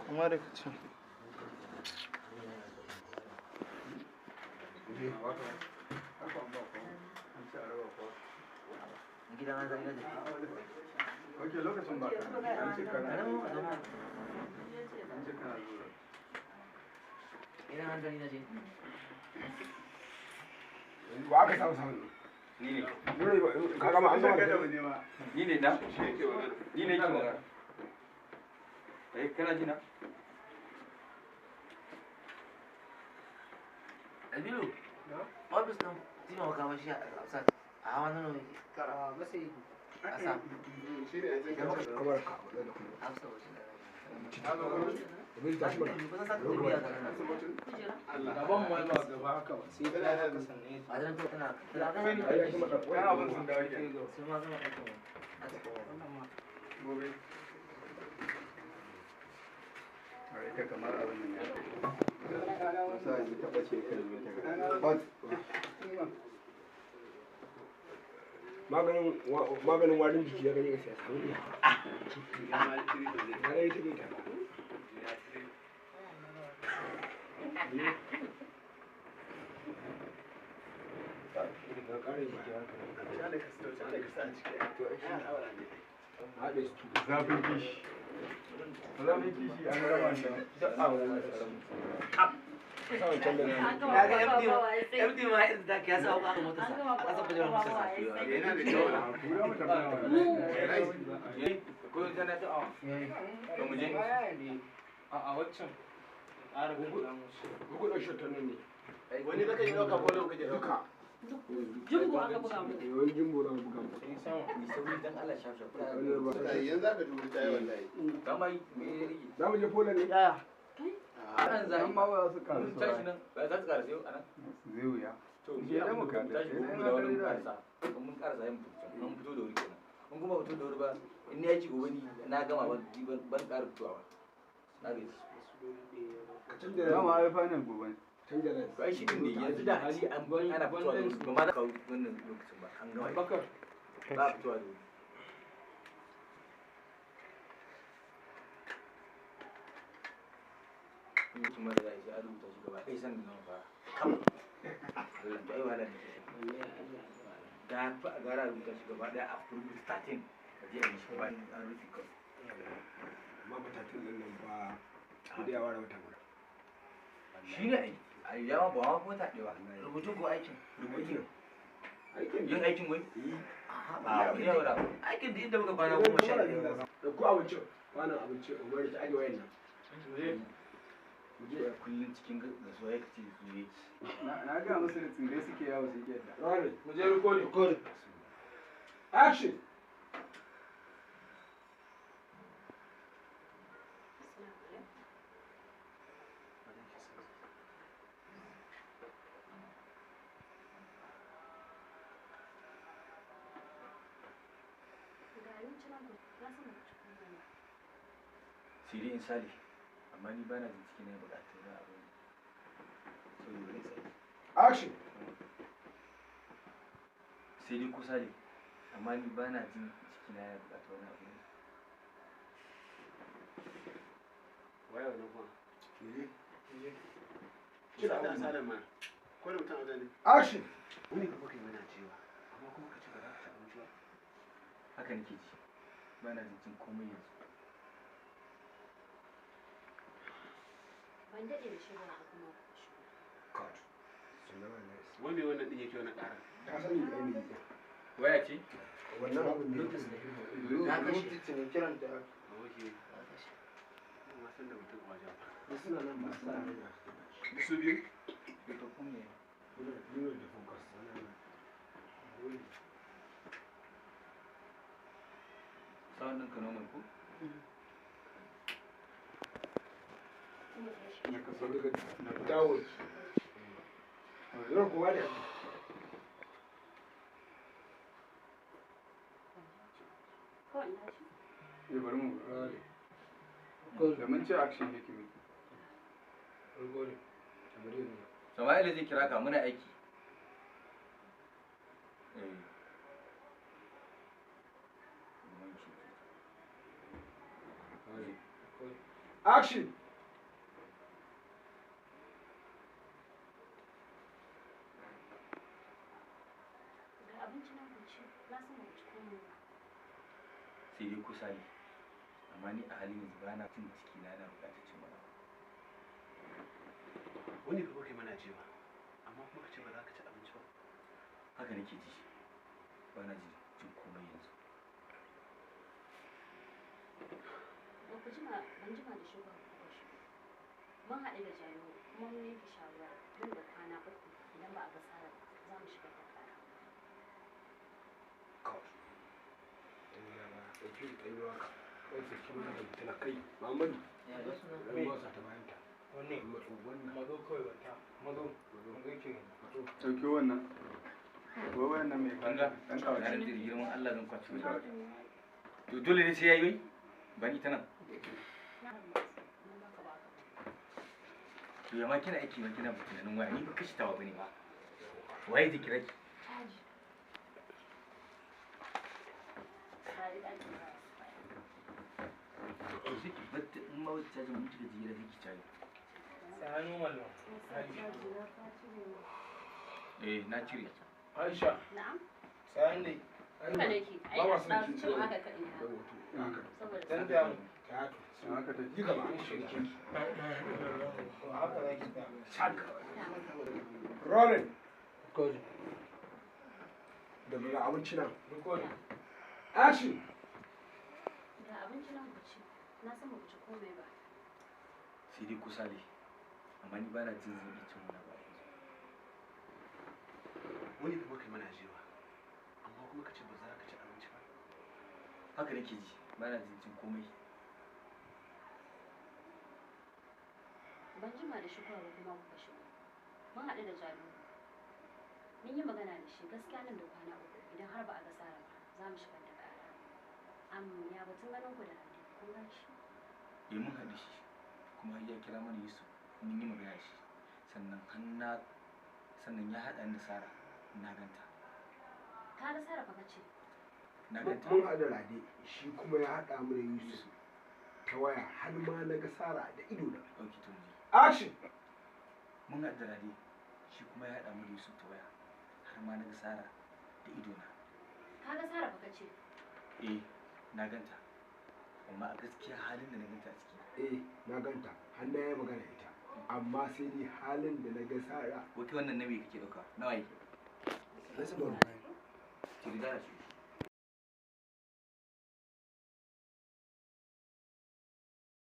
Amma da ka ci. Ok, lokacin ba ka an ce kana an ce kana zuwa. Wa aka samu samu? Ni ne. Ka gama an gama. Ni ne na? Ni ne ke magana. Eh, kana ji na? Abiru, ofis ɗin Tima Makamashi a Hafsat, a hawa nono yake. A sa. Kamar ka da kuma. Hafsa wace da Abin tashi mana. Kusan sati da biya ga nan. Gaban ma ba gaba haka ba sai ta haka sannan ya A zan tana Ai ya kuma ɗan. Kana abin sun dawo kenan. Sun ma gama aikin mu. Gobe. A ita kamar abin nan ya. Musa yanzu ta ɓace ka zo ta ga. But Maganin maganin warin jiki ya gani ga sai samu iya. Ya yi ta ta. Haɗe su. Zafin kishi. Zafin kishi an raba shi. Sa wancan da nan. Na ga MD MD ma irin da ya sa wuka a motarsa. A ƙasar kujerar motarsa. yana da kyau. Kura mata fara wannan. Ko tana ta awa. To mu je. A waccan. Ƙara kallon shi. Bugu ɗan shot nan ne. Wani zaka yi ɗauka ko lokaci Duka. Jumbo aka buga mu. Wani jimbo na buga mu. Sai sama. Ni sauri dan Allah shaf shaf. Wani ba. Yanzu zaka dubi ta yi wallahi. Kama yi me ya rage? Za mu je Poland ne? Yaya? An za Nan ma ba za su Mun karasa tashi ba. nan ba za su karasa yau anan. Zai wuya. To Je da mu mu karasa. tashi mu da wani mu karasa. In mun karasa ya mu fito. Mun fito da wuri kenan. In kuma fito da wuri ba in ni aiki gobe ni na gama ban ban ƙara fitowa ba. Na gaji. Ka canja Dama lens. ai final gobe ne. Canja lens. To ai shi din ne yanzu da hali an ana fitowa da wuri ba ma za ka wannan lokacin ba an gama. Bakar. Ba a fitowa da wuri. Mutum mara za a yi sai an rubuta shi gaba ɗaya sannan zama fara. Allah to ai wahala ne sosai. Ga fa gara rubuta shi gaba ɗaya a rubuta 13 ka je a yi shi gaba ɗaya an rufe kawai. Amma matatun nan nan ba. Sai dai a ware wata guda. Shi ne ai. Ai ya ma ba ma ko ta ɗaya ba. Rubutun ko aikin? Rubutun. Aikin Yin aikin wai? Yi. Ba wani yawa da. Aikin da inda muka kwana 15. Ɗauko abincin. Kwanan abincin. Umar ta aje wayan nan. Mu je kullum cikin gasuwa ya kace tsire. Na ga musu da tsire suke yawo suke yadda. Rani. Mu je recording. Recording. Action. Ga abinci nan ku, na san ba ku ci komai ba. Sai dai in sale. Amma ni bana jin ciki na buƙatar wani abu. Saboda bari in sale. Action. Sai dai ko sale. Amma ni bana jin ciki na ya buƙatar wani abu. Waye wannan kuma? Cire Sa ta abin. asarar mana. Ko da mutum a wajen ne. Action. Wani ka kai mana cewa amma kuma ka ce ba za ka ci abinci ba. Haka nake ji. Bana jin cin komai yanzu. Ban daɗe da shigowa ba kuma ku shigo. God. Sunan nice. Wai me wannan din yake wannan ƙara? Ka sani da ainihi. Waya ce? Wannan abin ne. Na kashe. Kiran da Okay. Na kashe. Ma san da mutum a wajen ba. Duk suna nan ba sa nan. Duk su biyu? To kun ne. Nuna da focus. Wannan nan. Sound ɗinka normal ko? Kuma tashi. Na kaso. Sai daga down. Yau kuwa da. Kawai in tashi. Eh bari mu. Rani. Da mun ce action yake mu. Recording. Abu ne. Sama'ila zai kira ka muna aiki. Eh. Action! Ga abinci nan ku ci, na san ba ku ci komai ba. Sai dai ku sani, amma ni a halin yanzu ba na jin ciki na yana buƙatar cin wani abu. Wani fa kai mana cewa, amma kuma ka ce ba za ka ci abinci ba. Haka nake ji, ba na jin jin komai yanzu. Ba ku jima, ban jima da shigowa ku ba shi. Mun haɗu da Jamilu kuma mun yanke shawara nan da kwana 3 idan ba a ga Sara ba za mu shigar da ƙara. Kawai. Dan yara, ɗauki ɗan yi waka. Kai saki mana da mutuna kai. Muhammadu. Ya ga sunan. Ɗan wasa ta bayan ta. Wanne? Matso wannan. Mazo kawai wata. Mazo. Mazo ke. Matso. Ɗauki wannan. Wai wannan mai Kanga, ɗan kawai. na rantse da girman Allah zan kwace wani. To dole ne sai yayi wai? Ba ni ta nan. Na mun baka ba ka. To ya ma kina aiki ma kina tunanin waya ni ba kashi tawa bane ba. Waye zai kira ki? Caji. Sari ɗakin ba. To sai ki bar ta in ma wata caji mun kika ji gida sai ki caji. Sai hannu mallam. Eh na cire. Aisha. Na'am. Sai hannu dai. Haka nake. Ai, Ba ma son ɗazu ki cewa aka kaɗe na. Yawwa to, ya haka. Saboda Dan da mu. Ta haka. Sun haka take. Yi gaba. To haka za ki tsaya. Shak. Rolling. Recording. Daga abinci nan. Recording. Action! Ga abinci nan ku ci, na san ba ku ci komai ba. Sai dai ku sale. Amma ni ba na jin zan iya cin wani abu a yanzu. Wani fa kai mana cewa, amma kuma ka ce ba za ka ci abinci ba. Haka nake ji, ba na jin cin komai. Ban jima da shigowa ba kuma kuka shigo. Mun haɗu da Jamilu. Mun yi magana da shi gaskiya nan da kwana 3 idan har ba a ga Sara ba za mu shigar da ƙara. Am ya batun ganin ku da Rade, kun gan shi? Eh mun haɗu shi kuma har ya kira mana Yusuf mun yi magana da shi. Sannan har na sannan ya haɗa ni da Sara na ganta. Ka ga Sara fa ka ce? Na ganta. Mun haɗa Rade, shi kuma ya haɗa mu da Yusuf ta waya har ma na ga Sara da ido na. Ok to mu je. Action! Mun haɗu da Rade shi kuma ya haɗa mu da Yusuf ta waya har ma na ga Sara da ido na. Ka ga Sara fa ka ce? Eh na ganta. Amma a gaskiya halin da na ganta a ciki. Eh, na ganta, har na yi magana da ita. Amma sai ni halin da na ga Sara. Wai kai wannan na me kake ɗauka? Nawa yake? Na saboda Ki riga da shi.